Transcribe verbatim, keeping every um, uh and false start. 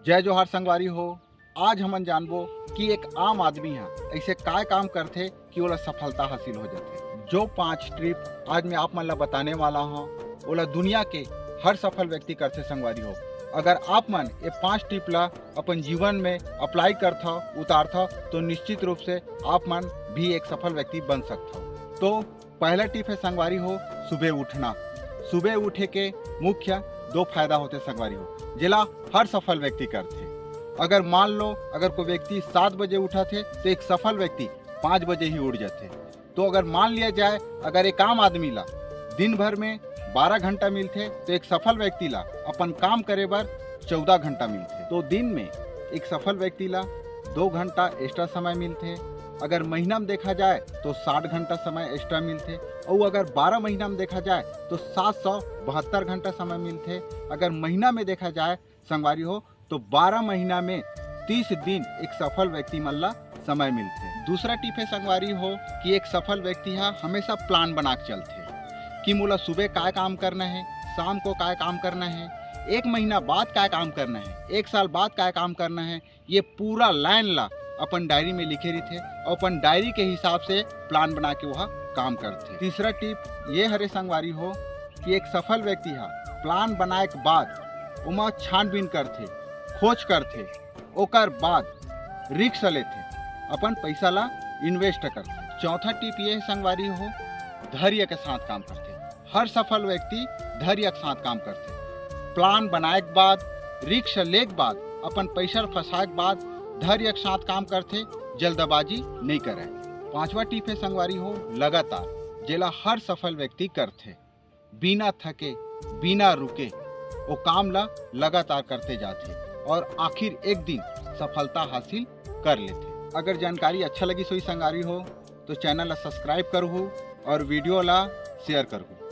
जय जोहार संगवारी हो। आज हमन जानबो कि एक आम आदमी ह ऐसे काय काम करथे कि ओला सफलता हासिल हो जाथे। जो पांच टिप आज मैं आप मन ला बताने वाला हूँ, ओला दुनिया के हर सफल व्यक्ति करथे संगवारी हो। अगर आप मन ये पांच टिप ला अपन जीवन में अप्लाई करथव, उतारथव, तो निश्चित रूप से आप मन भी एक सफल व्यक्ति बन सकथव। तो पहला टिप है संगवारी हो, सुबह उठना। सुबह उठे के मुख्य दो फायदा होथे संगवारी हो, जेला हर सफल व्यक्ति करथे। अगर मान लो, अगर कोई व्यक्ति सात बजे उठथे, तो एक सफल व्यक्ति पाँच बजे ही उठ जाथे। तो अगर मान लिया जाए, अगर एक आम आदमी ला दिन भर में बारह घंटा मिलथे, तो एक सफल व्यक्ति ला अपन काम करे बर चौदह घंटा मिलथे। तो दिन में एक सफल व्यक्ति ला दो घंटा एक्स्ट्रा समय मिलथे। अगर महीना में देखा जाए, तो साठ घंटा समय एक्स्ट्रा मिलथे। और अगर बारह महीना में देखा जाए, तो सात सौ बहत्तर घंटा समय मिलथे। अगर महीना में देखा जाए संगवारी हो, तो बारह महीना में तीस दिन एक सफल व्यक्ति मन ला समय मिलथे। दूसरा टिप है संगवारी हो कि एक सफल व्यक्ति हा हमेशा प्लान बना के चलथे कि मोला सुबह काय काम करना है, शाम को काय काम करना है, एक महीना बाद काय काम करना है, एक साल बाद काय काम करना है। ये पूरा लाइन ला अपन डायरी में लिखे रहिथे और अपन डायरी के हिसाब से प्लान बना के वह काम करथे। तीसरा टिप ये हरे संगवारी हो कि एक सफल व्यक्ति हा प्लान बनाए के बाद ओमा छानबीन करथे, खोज करथे, ओकर बाद रिस्क लेथे, अपन पैसा ला इन्वेस्ट करथे। चौथा टिप ये है संगवारी हो, धैर्य के साथ काम करथे। हर सफल व्यक्ति धैर्य के साथ काम करथे। प्लान बनाए के बाद, रिस्क ले के बाद, अपन पैसा फंसाए के बाद धैर्य के साथ काम करथे, जल्दबाजी नहीं करे। पांचवा टिप है संगवारी हो, लगातार, जेला हर सफल व्यक्ति करथे। बिना थके, बिना रुके वो काम ला लगातार करते जाथे और आखिर एक दिन सफलता हासिल कर लेथे। अगर जानकारी अच्छा लगिस होही संगवारी हो, तो चैनल ला सब्सक्राइब करहू और वीडियो ला शेयर करहू।